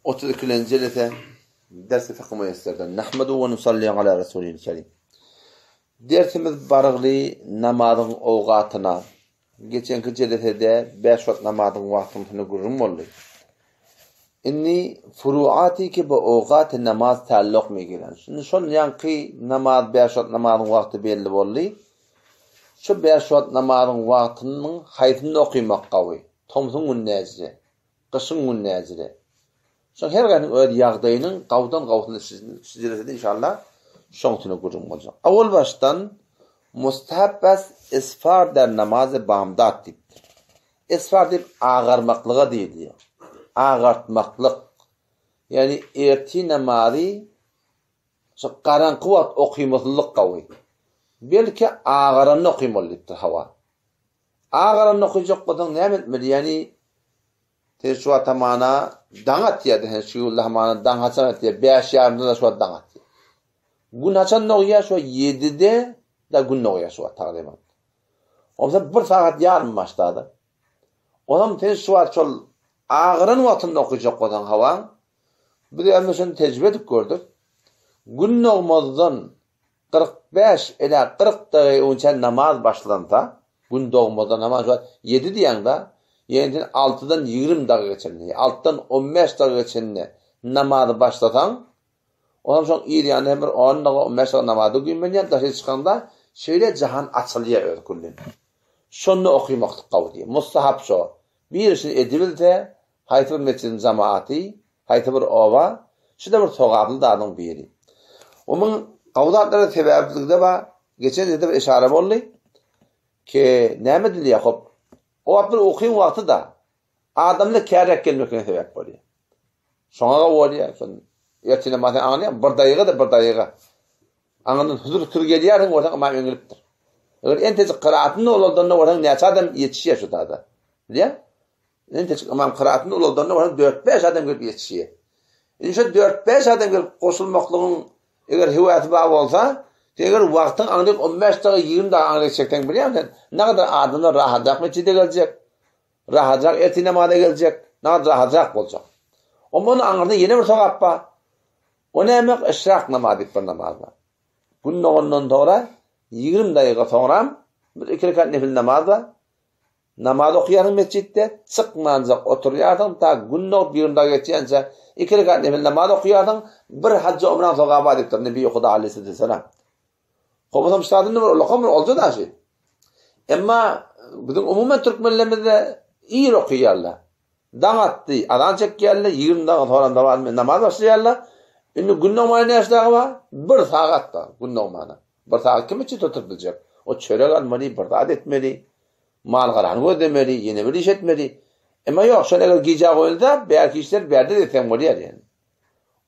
32-nji jelese Ders-i Fykh Müýesserden. Nahmedu we nusalli ala Resulil Kerim. Dersimiz barygly namazyň owgatyna. Geçenki jelesede bäş wagt namazyň wagtyny gürrüň boldy. Indi furuati ki bu owgaty namaz tälluk megiren. Şimdi şol ýaňky namaz bäş wagt namazyň wagty belli boldy. Şu bäş wagt namazyň wagtynyň haýsyny okymak gawy? Tomsuň güni näjire? Gyşyň güni näjire? Şoň her gaýsynyň öz ýagdaýynyň gawdan gawusyny şijiresede inşallah şoň üstüne gürrüň boljak. Owal başdan mustahap bes isfar der namazy bamdat diýipdir. Isfar diýip agarmaklyga diýilýär. Agartmaklyk. Ýagny ertir namazy şu garaňky wagt okymaslyk gawy. Belki agaranda okymaly diýipdir hawa. Agaranda okyjak bolsaň näme etmeli? Ýagny Sen şu wagt hamana daň atýar-da, sen şu ýylda hamana daň haçan atýar? Bäş ýarymda da şu wagt daň atýar. Gün haçan dogýar? Şu ýedide da gün dogýar şu wagt tagryban. Onsoň bir sagat ýarym başlady. Onam sen şu wagt şol agyran wagtynda okajak bolsaň hawa, biz hem şony tejribe edip gördük. Gün dogmazdan 45 ila 40 dagy onça namaz başlansa, Gün dogmazdan namaz şu wagt ýedi diýýäň-da, ýöne sen altydan 20 dagy geçende, altydan 15 dagy geçende namazy başlasaň, onam şoň yz ýany hem bir on dagy, on bäş dagy namaza güýmenýän, daşary çykaňda şeýle jahan açylýar öz küllin. Şonda okymaklyk gawy diýýär. Mustahap şo. Bir işini edibilse, haýsy bir metjidiň jamaaty, haýsy bir oba, şu-da bir sogaply zadyň biri. Onuň gawy zatlara sebäplikde bar. Geçen ýerde bir işara boldy. Ki, näme edilýär hop? O wagt bir ukyň wagty-da. Adamlar kärek gelmekine sebäp bolýar. Şoňa gawy bolýar. Şon ertir namazy aňlaýar, bir daýyga-da bir daýyga. Aňyndan huzur pikir gelýärsiň, bolsaň ymam eňilipdir. Eger entejik kyraatyny ulaldanda bolsaň näçe adam ýetişýär şu zada. Bilýäň? Entejik ymam kyraatyny ulaldanda bolsaň dört-bäş adam gelip ýetişýär. Indi şu dört-bäş adam gelip goşulmaklygyň eger höwäsi bar bolsa, sen eger wagtyň aňryk 15 dagy, 20 dagy aňryk çekseň bilýäňmi sen, nägadar adamlar rahatrak metjide geljek, rahatrak ertir namaza geljek, nägadar rahatrak boljak. Onuň aňyrda ýene bir sogap bar. O näme? Yşrak namazy diýip bir namaz bar. Gün dogandan soňra 20 dagyga soňram bir iki rekat nefil namaz bar. Namaz okaýarsyň metjitde, çykmanjak oturýarsyň ta gün dogup 20 dagyga geçýänçä iki rekat nefil namaz okaýarsyň, bir hajja umraň sogaby bar diýipdir Nebi Huda aleyhisselam. Kobasam ştatynda bir ulakam bir olja daşy. Emma biziň umuman türkmenlerimizde ir okaýarlar. Daň atdy, azan çekýärler, 20 dagy soran dowam namaz başlaýarlar. Indi gün dogmana näçe dagy bar? Bir sagat bar gün dogmana. Bir sagat kim üçin oturyp biljek? O çörek almaly, bir zat etmeli, mal-garany gözlemeli, ýene bir iş etmeli. Emma ýok, şol eger gijä goýulsa, bärki işler bärde etseň bolýar ýani.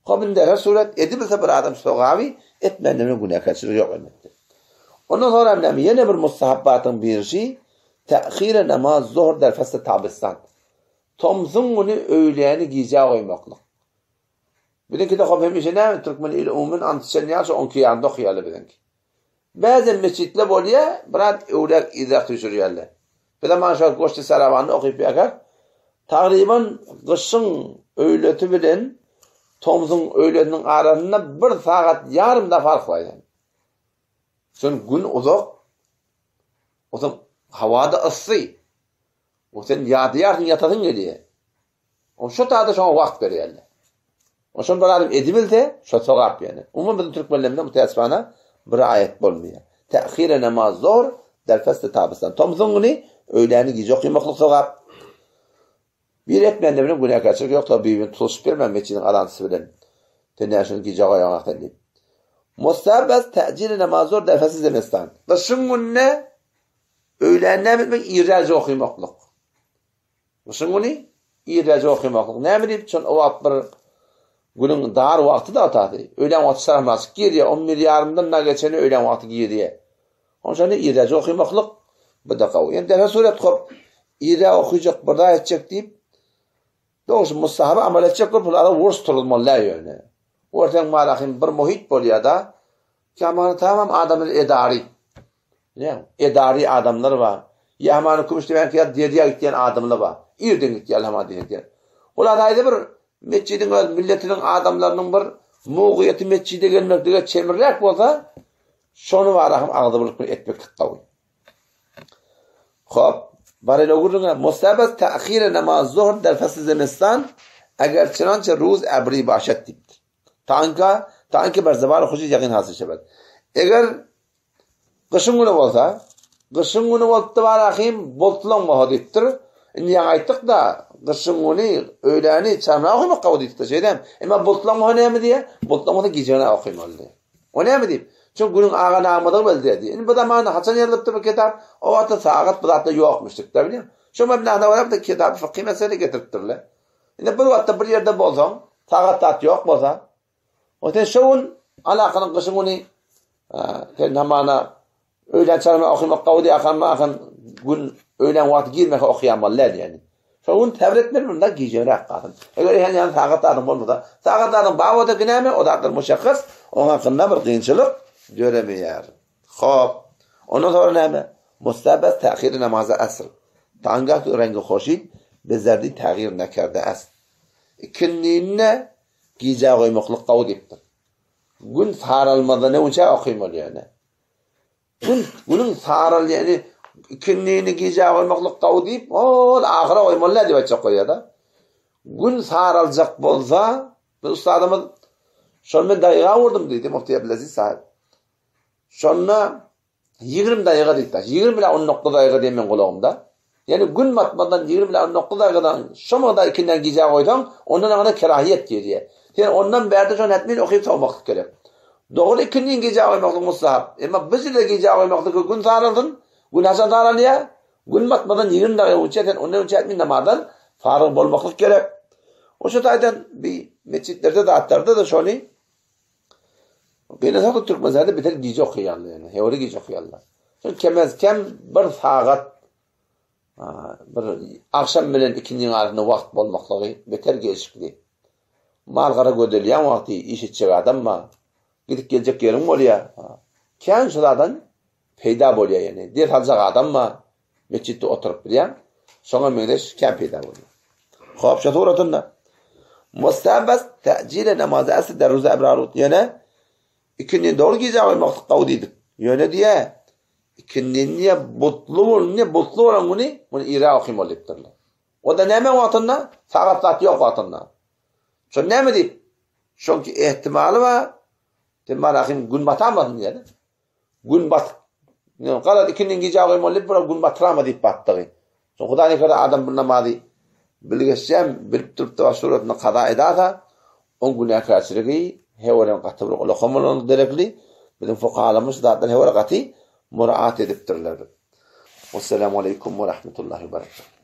Hop indi her surat edibilse bir adam sogaby etmände bilen günäkärçilik ýok elbetde. Ondan sonra näme ýene bir mustahabbatyň birisi ta'hire namaz zuhr der fasl tabistan. Tomsuň güni öýläni gijä goýmaklyk. Biziňkide hop hemişe näme türkmen ili umumen ant içen ýaly şo onki ýanynda okaýarlar biziňki. Bäzem mesjitler bolýar, biraz öwlek yzrak düşürýärler. Bizem ana şo goşdy sarawanda okyp ýakäk, tagryban gyşyň öýlesi bilen tomsuň öýlesiniň arasynda bir sagat ýarym da fark bar eken. Şon gün uzak, onsoň hawa-da yssy. O sen ýadaýarsyň, ýatasyň gelýär. O şo taýda şoňa wagt berýärler. O şony bir adam edibilse, şo sogap ýöne. Umuman biziň türkmenlerimizde mütäessifana bir aýat bolmaýar. Tähire namaz zor, derfeste tabystan. Tomsuň güni öýläni gije okymaklyk sogap. Bir etmände bilen günäkärçilik ýok, tabi bir tutuşyp bermän metjidiň azançysy bilen. Sen näme şony gije goýaňak sen diýip. Mustabas täjiri namaz zor derfeste zemestan. Gyşyň gününe öýläni näme etmek? Irräje okymaklyk. Gyşyň güni irräje okamaklyk näme diýip, şol o wagt bir günüň dar wagty-da atasy. Öýlän wagty çaramaçyk girýär, on bir ýarymdan da geçeni öýlän wagty girýär. Onuň üçin irräje okamaklyk bu-da gowy. Ýöne derhal surat kop irrä okajak, bir zat etjek diýip, dogrusu mustahaba amal etjek bolup, bulara wurs turulmaly däl ýöne. Görseň malahym bir muhit bolýar-da, Jamany tamam adamlar edary. Bilýäňmi? Edary adamlar bar. Ýa hamany kümüş diýen ýa derýa gitýän adamlar bar. Irden gitýärler hamana diýen. Olar aýda bir. Metjidiň öz milletiniň adamlarynyň bir mugyýeti metjide gelmeklige çemriräk bolsa, şony bara hem agzybirlik bilen etmeklik gowy. Hop, barela gürrüňe mustahab ta'khir namaz zuhr der fasl zimistan eger çynança ruz ebri başat diýipdir. Tanka, tanki ber zeval huşi ýagyn hasyl şebet. Eger Gyşyň güni bolsa, gyşyň güni bolupdy barahym, bultlaň bolsa diýipdir. Indi ýaňy aýtdyk-da, gyşyň güni öýläni çarna okamak gowy diýipdir, şeýdem. Emma bultlaň bolsa näme diýýär? Bultlaň bolsa gijäni okaýmaly diýýär. O näme diýip? Çünki günüň agan agmadygy belli diýýär. Indi bu zamanda haçan ýazylypdyr bu kitap? O wagtda sagat bu zatlar ýokmuşdyk-da, bilýäňmi? Şo mebnasına görä bu kitaby fykhy mesele getiripdirler. Indi bir wagtda bir ýerde bolsaň, sagat zat ýok bolsa, O sen şo gün alakanyň gyşyň güni sen hamana öýlän çalma okamak gowy diýip akan akan gün öýlän wagty girmese okaýan boldy diýýän. Şo gün sabr etmeli bunda gijeräk galsyn. Eger ýan ýan sagat zadyň bolmasa, sagat zadyň bar bolsa näme o zatlar muşakkas, oň hakynda bir kynçylyk döremeýär. Hop. Ondan sonra näme? Mustabas ta'khir namazy asr. Tanga rengi hoşid bezerdi tagir nekerde as. Ikindinde Gijä goýmaklyk gowy diýipdir. Gün saralmazdan öňçä okymaly ýöne. Gün günüň saral ýani ikindini gijä goýmaklyk gowy diýip, ol ahyra goýmaly däl diýip aýtjak bolýar-da. Gün saraljak bolsa, bir ustadymyz şol men daýga urdum diýdi, Mufti Abdulaziz sahib. Şonda 20 daýga diýipdir. 20 bilen 19 daýga diýen men gulagymda. Ýani gün batmadan 20 bilen 19 daýgadan şo mugda ikinden gijä goýsaň, ondan aňyna kerahiýet girýär. Sen ondan bärde şony hetmen okyp sowmaklyk gerek. Dogry ikindin gijä goýmaklyk mustahap. Emma bu ýerde gijä goýmaklyk gün saralsyn, gün haçan saralýar? Gün batmadan 20 daýga öňçä sen ondan öňçä hetmen namazdan faryg bolmaklyk gerek. Oşa taýdan bi metjitlerde zatlarda-da şony Gynansak-da Türkmenistanda beter gije okaýarlar ýöne, hewri gije okaýarlar. Şol kemez kem bir sagat bir agşam bilen ikindiniň arasynda wagt bolmaklygy beter gelşikli. Mal-gara gözelýän wagty iş etjek adam bar. Gidip geljek ýeriň bolýar. Kän şu zadan peýda bolýar ýöne. Ders aljak adam bar. Metjitde oturyp bilýän. Şoňa meňzeş kän peýda bolýar. Hop, şu suratynda Mustabas ta'jile namazy asr der ruza ebrarut. Ýöne ikindi dogry gije goýmak gowy diýdik. Ýöne diýe ikindi niýe butly bol, niýe butly bolan güni muny ira okymaly diýipdirler. O da näme wagtynda? Sagat zat ýok wagtynda. Şo näme diýip? Şonki ehtimaly bar. Sen barahym gün batamasyn diýýär. Gün batyp, garaz ikindin gijä goýmaly diýip, bir gün batyrama diýip batdygy. Soň Hudaý nekerde adam bir namazy bilgeşjem bilip durup da suratynda kaza edasa, oň günäkärçiligi heweren gaty bir ulakam bolan derekli, biziň fukahalarymyz şu zatlar hewere gaty muraat edipdirler. Wassalamu aleýkum we rahmetullahi we berekatuh.